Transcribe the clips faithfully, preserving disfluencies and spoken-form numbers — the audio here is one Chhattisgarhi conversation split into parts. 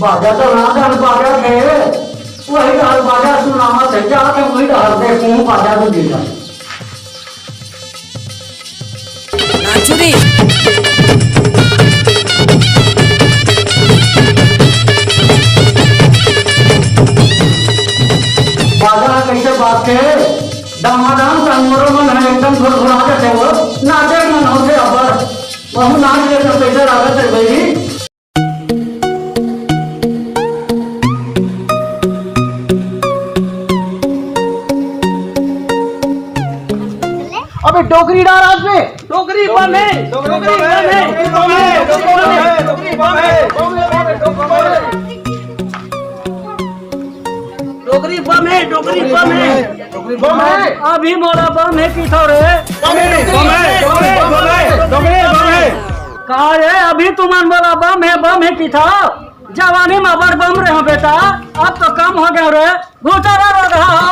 बाजा तो ना कर, बाजा थे, वही डाल बाजा सुनावत हे, जाके वही डाल दे, तू बाजा तो दे जा। नाचू रे। बाजा कैसे बात के? दामादाम संगोरो मन है, एकदम भुरभुरा के थे वो, नाचे मन होते अबर, बहु नाच लेकर कैसे लागत है भाई? अबे डोकरी डाल आज में। डोकरी बम है, डोकरी बम है, डोकरी बम है, डोकरी बम है। डोकरी बम है, डोकरी बम है। डोकरी बम है। अभी मोला बम है किथो रे। बम है, बम है, डोकरी बम है, डोकरी बम है। का रे, अभी तुमन मोला बम है, बम है किथो? जवानी में अबर बम रहे हो बेटा, अब तो कम हो गए रे। घुसा रे रोगहा हो।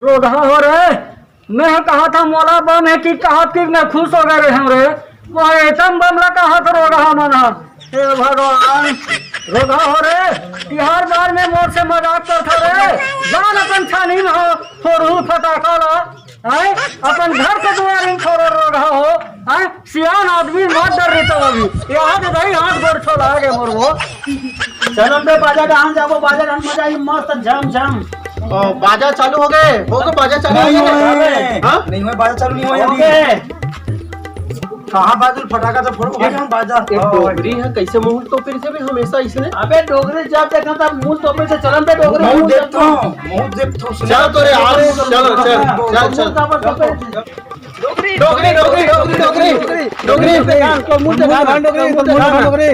रोगहा हो रे, मैं कहा था मोला बम है कि कहा कि मैं खुश हो गए रे हम रे, वो एटम बम ला कहा था रोगहा मन हा। हे भगवान, रोगहा हो रे, तिहार बार में मोर से मजाक करथो रे, जान अपन छानी में हो, फोड़हू फटाका ला। हैं? अपन घर के दुआर में फोड़ो रोगहा हो। हैं? सियान आदमी मत डर रही तो अभी। यहाँ के भाई हाथ गोड़ छोड़ा के मोर वो। चलो बे, बाजा डहान जाबो, बाजा डहान मजा आई मस्त झम झम। ओ, बाजा चालू हो गए, हो गए, बाजा चालू हो गए। हाँ? नहीं हुआ, बाजा चालू नहीं हुआ अभी। कहाँ बाजू फटाका तो फोड़ो, बाजा, बाजा। ये डोकरी है, कैसे मुंह तो फिर से भी हमेशा इसने। अबे डोकरी जब देखा था मुंह तो फिर से चलन पे डोकरी मुंह देखता हूँ, मुंह देखता हूँ। चल तो रे, आज चलो, चल, चल, चल। डोकरी, डोकरी, डोकरी, डोकरी, डोकरी।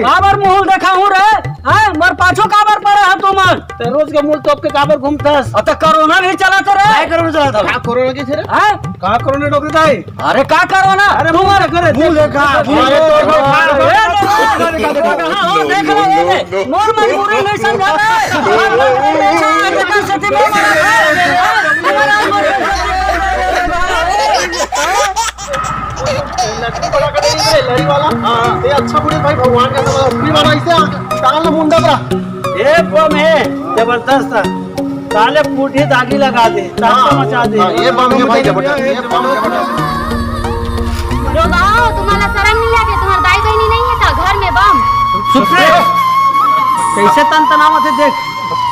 काबर मुंह देखा हूँ रे? हैं? मोर पाछू काबर पड़ा है तुमन? ते रोज के मुंह तोप के काबर घूमथस? अब तो कोरोना नहीं चला तो रे। काय कोरोना चला था? का कोरोना की थे रे? हैं? का कोरोना डोकरी दाई? अरे का कोरोना? अरे मुंह देखा रे, मुंह देखा। अरे तो देखा। ए, देखा। हाँ, हाँ, देख रहे हैं। मोर मजबूरी नहीं समझा रे। मोर मजबूरी नहीं समझा रे। लड़ी वाला, हाँ, ये अच्छा बुढ़े भाई भगवान का नाम है। बुढ़ी वाला इसे आ, टांग ला मुंडा पर। ये बम है, जबरदस्त है। साले पूठी दागी लगा दे, तहलका हाँ, मचा दे। हाँ, ये बम है भाई, जबरदस्त। ये बम जबरदस्त। रोगहा हो, तुम्हाला शरम नहीं लगे? तुम्हार दाई बहिनी नहीं है का घर में बम? चुप रे। कैसे तन तनाव थे देख।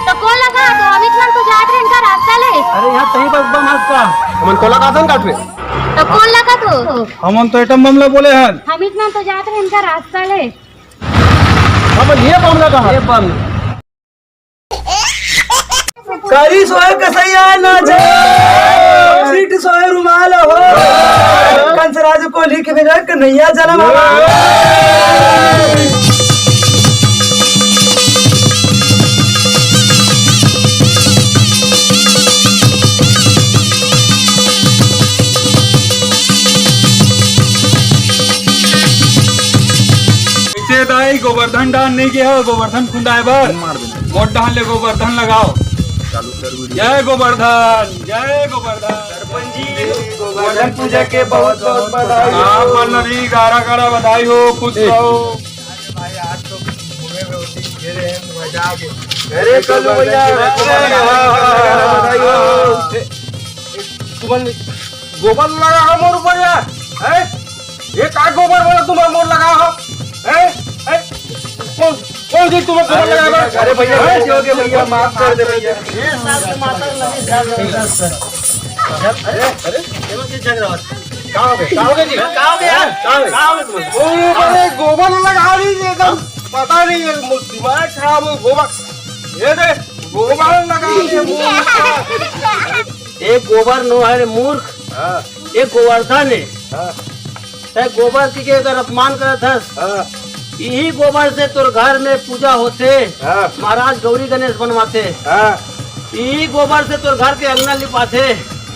तो कौन लगा? तो अमित मन तो जात रहे इनका रास्ता ले। अरे यहाँ कहीं पर बम हंस का। हमन तो लगा दन काट रे। तो कौन लगा तो? हमन तो एटम बम ला बोले हन। अमित मन तो जात रहे इनका रास्ता ले। अब ये बम लगा है। ये बम। करी सोए कसैया ना जाए, सीट सोए रुमाल हो। कंसराज को लिख भेजा कन्हैया जन्म आवा। कैसे दाई गोवर्धन डाहन नहीं गया, गोवर्धन खुंदाए बर? मोर डाहन ले गोवर्धन लगाओ। जय गोवर्धन, जय गोवर्धन। सरपंच जी, गोवर्धन पूजा के बहुत बहुत बधाई हो। आप मन भी गारा गारा बधाई हो, खुश रहो। अरे कल भैया, बधाई हो। तुमन गोबर लगा हो मोर ऊपर यार, हैं? ये का गोबर वाला तुम मोर लगा हो, हैं? हैं? कौन, कौन सी तुम्हें गोबर लगा है? अरे भैया, हैं? गलती हो गई भैया, माफ कर दे भैया। ये साल टमाटर लगे जल रहा है। अरे, अरे, ये लोग किस जगह रहा है? का हो गया? का हो गया जी? का हो गया? का हो गया? का हो गया तुम्हें? ओ, अरे गोबर लगा दी एकदम, पता नहीं है, दिमाग खराब हो, गोबर। ये दे, गोबर लगा दिए मुंह में। ए गोबर नो है रे मूर्ख, हाँ। ए गोवर्धन है। हाँ। तै गोबर के, के अगर अपमान करत हस, हाँ। इही गोबर से तोर घर में पूजा होथे, हाँ। महाराज गौरी गणेश बनवाथे, हाँ। इही गोबर से तोर घर के अंगना लिपाथे,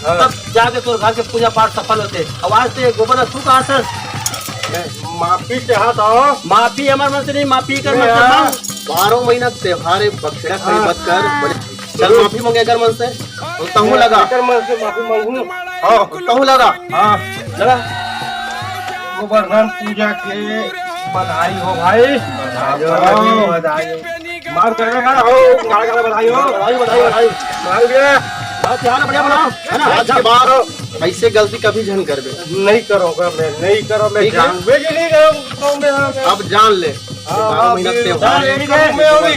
हाँ। तब जाके तोर घर के पूजा पाठ सफल होथे। अब आज तो ये गोबर ला तू कहाथस? मैं, माफी चाहत हव। माफी हमर मन से नहीं, माफी कर मन से मांग। बारह महीना त्योहार है, बखेड़ा खड़ी मत कर। चल, माफी मांगे कर मन से। तहूँ लगा। कर मन से माफी मांगू। हाँ, तहूँ लगा। हाँ, लगा। गोवर्धन पूजा के बधाई हो भाई। बधाई हो, बधाई हो। मार कर रहा हो, मार कर बधाई हो। बधाई, बधाई, बधाई। मार गया। बस यार, बढ़िया बनाओ, है ना? आज के बाद ऐसे गलती कभी झन करबे। नहीं करूँगा मैं, नहीं करूँ मैं, ठीक है? जानबे कि नहीं करूँ, करूँ मैं। अब जान ले, हाँ, बारह महीना बिल्कुल, त्योहार है। ठीक है। मैं अभी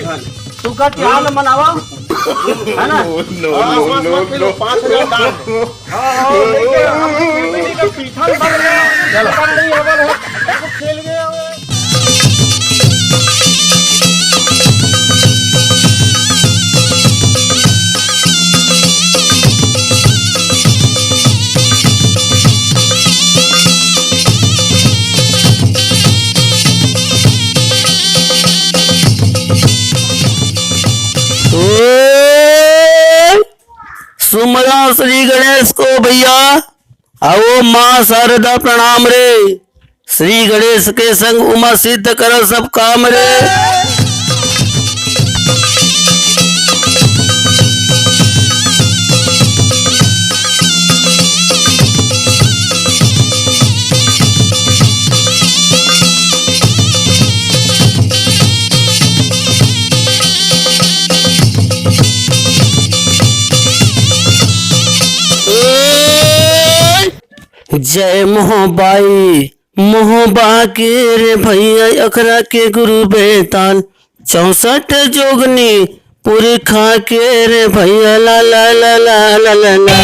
तू का त्योहार मनावा, है ना? हाँ, बस मत मिलो, पाँच हजार डाल दे। हाँ, हाँ, लेके हम बेटी का पीछा निकल गया। चलो। पकड़ नहीं होगा, खेल गया। ओए! सुमरा श्री गणेश को भैया, आओ माँ शारदा प्रणाम रे। श्री गणेश के संग उमा सिद्ध कर सब काम रे। जय मोहबाई मोहबा के रे भैया, अखरा के गुरु बेताल, चौसठ जोगनी पुरखा के रे भैया, ला ला ला ला ला ला ला।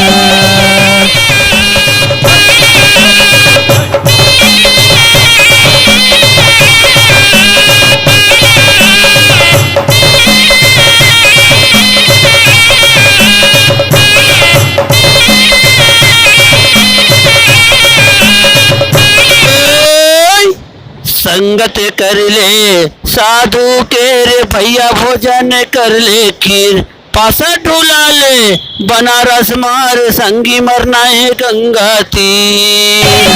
संगत कर ले साधु के रे भैया, भोजन कर ले खीर, पासा डुला ले बनारस मार, संगी मरना है गंगा तीर।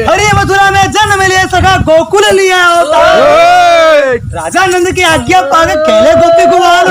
हरि मथुरा में जन्म लिए सखा गोकुल लिया अवतार। राजा नंद की आज्ञा पावे कहले गोपी कुमार।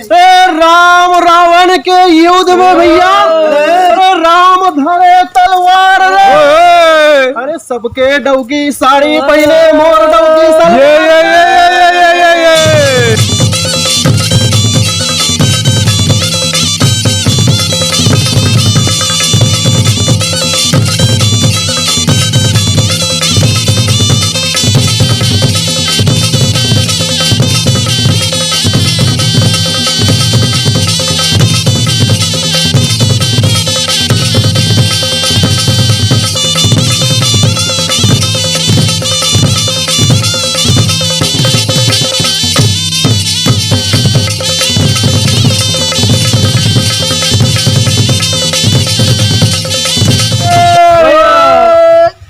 ए राम रावण के युद्ध में भैया, अरे राम धरे तलवार रे। ओए। अरे सबके डौकी साड़ी पहने, मोर डौकी सलवार। ये, ये, ये।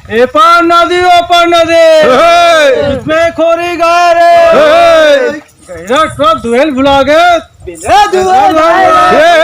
ए पार नदी, ओ पार नदी। हे। इसमें खोरी गाय रे। हे। गैरा तो दुहेल भुला गए। बिना दुहेल गाय रे। हे।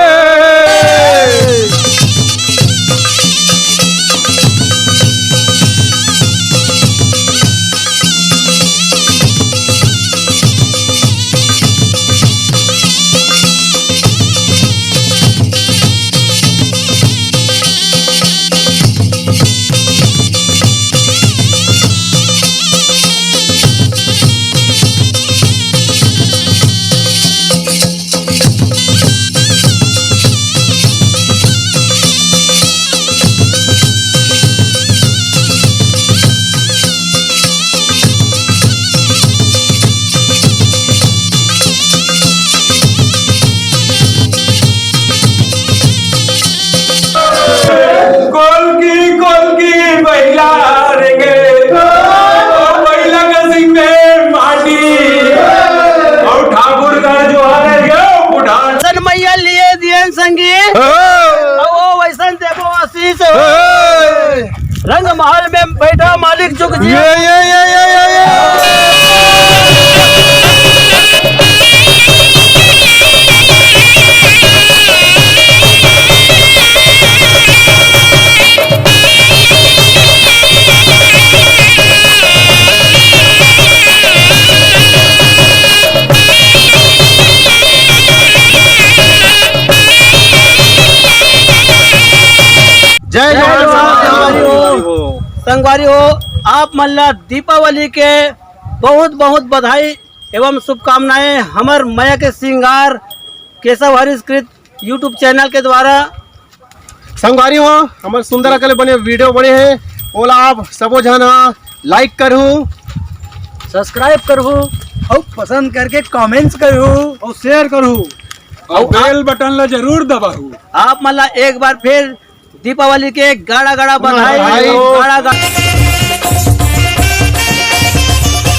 बैठा मालिक जुग जिया। ये, ये, ये, ये, ये, ये। जय जय जोहार। जोहार। संगवारी हो, संगवारी हो, आप मन ला दीपावली के बहुत बहुत बधाई एवं शुभकामनाएं हमर मया के श्रृंगार केशव हरीश कृत YouTube चैनल के द्वारा। संगवारी हो, हमर सुंदर अकले बने वीडियो बने हे, ओला आप सबो झन ह लाइक करहू, सब्सक्राइब करहू, अउ पसंद करके कमेंट्स करहू, अउ शेयर करहू, अउ अउ बेल बटन ला जरूर दबाहू। आप मन ला एक बार फिर दीपावली के गाड़ा गाड़ा बधाई, बधाई। गाड़ा गाड़ा।